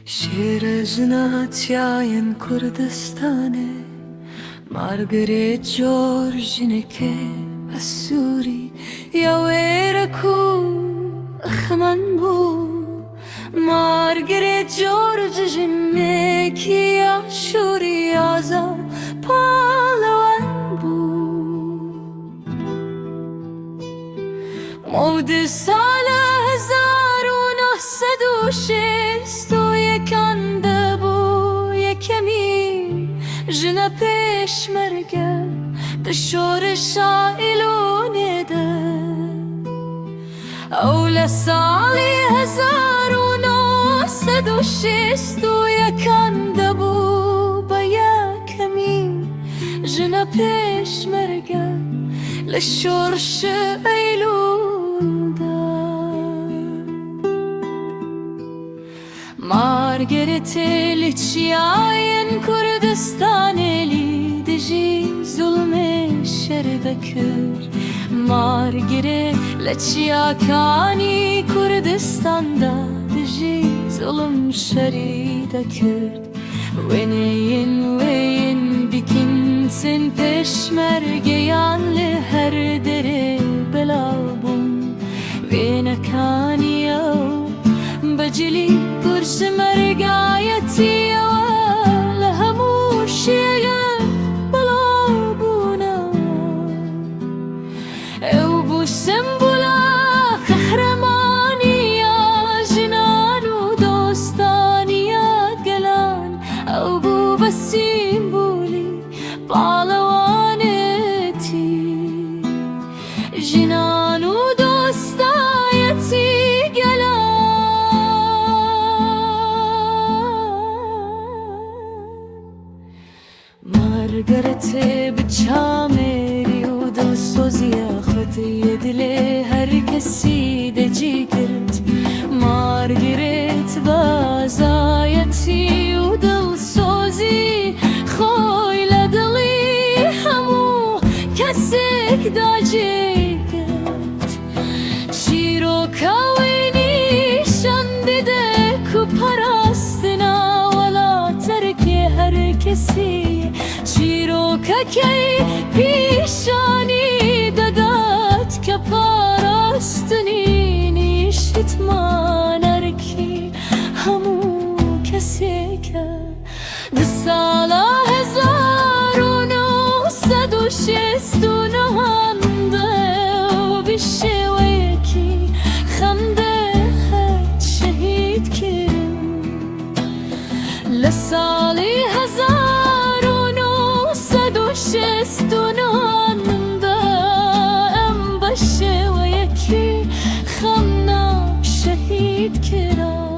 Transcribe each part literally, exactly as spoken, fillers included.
Şêre jina çiyayên Kurdistanê, Margaret George jineke Esûrî ya wê re ku xemen bû. Margaret George jinekî Aşûrî azad palewan bû. Ew di sala hezar û neh sed û şêst û yekan de bû yekemîn jine pêşmerge di şoreşa Îlûnê de. Ew li salî hezar û neh sed û şêst û yekan de bû be yekemîn jine pêşmerge li şoreşa Eylûl de. Margaretê li çiyayên Kurdistanê li dijî zulmê şer dekir. Margaret li çiyakanî Kurdistan de dijî zulm şerî dekir. Wêneyên wê yên bikîn tên pêşmergeyan li her derê belav bûn. Wênekanî ew becilî pêşmergayetî ew li hemû şêrên belav bûne. Ew bû sembola qehremaniya jinan û dostaniya gelan. Ew bû be sembolî palewanetî jinan û dostayetî gelan. Margaretê bi çamêrî û dilsoziya xwe tê yê dilê her kesî de cî girt. Margaret bi azayetî û dilsozî xwe li dilî hemû kesek de cî girt. Çîroka wî nîşan dide ku parastina welat erkê her kesî ye. Çîrokekê pîşanî dedet ke parastinî nîştman erkê hemû kesek e. Di sala hezar û neh sed û şêst û nehan de bi şêweyekî xemde het şehîd kirin. Li salî hezar û neh sed û şêst û nehan de em bi şêweyekî xemnak şehîd kirin.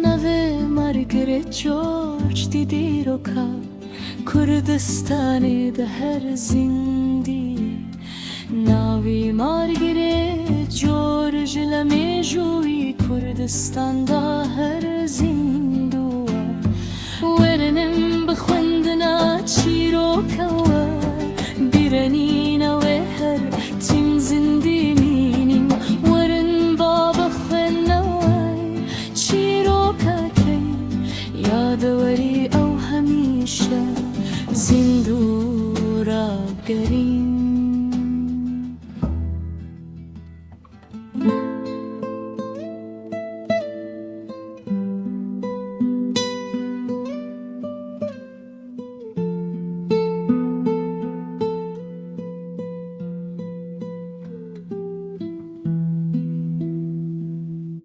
Navê Margaret George di dîroka Kurdistanê de her zindî ye. Navê Margaret George li mêjûyî Kurdistan de her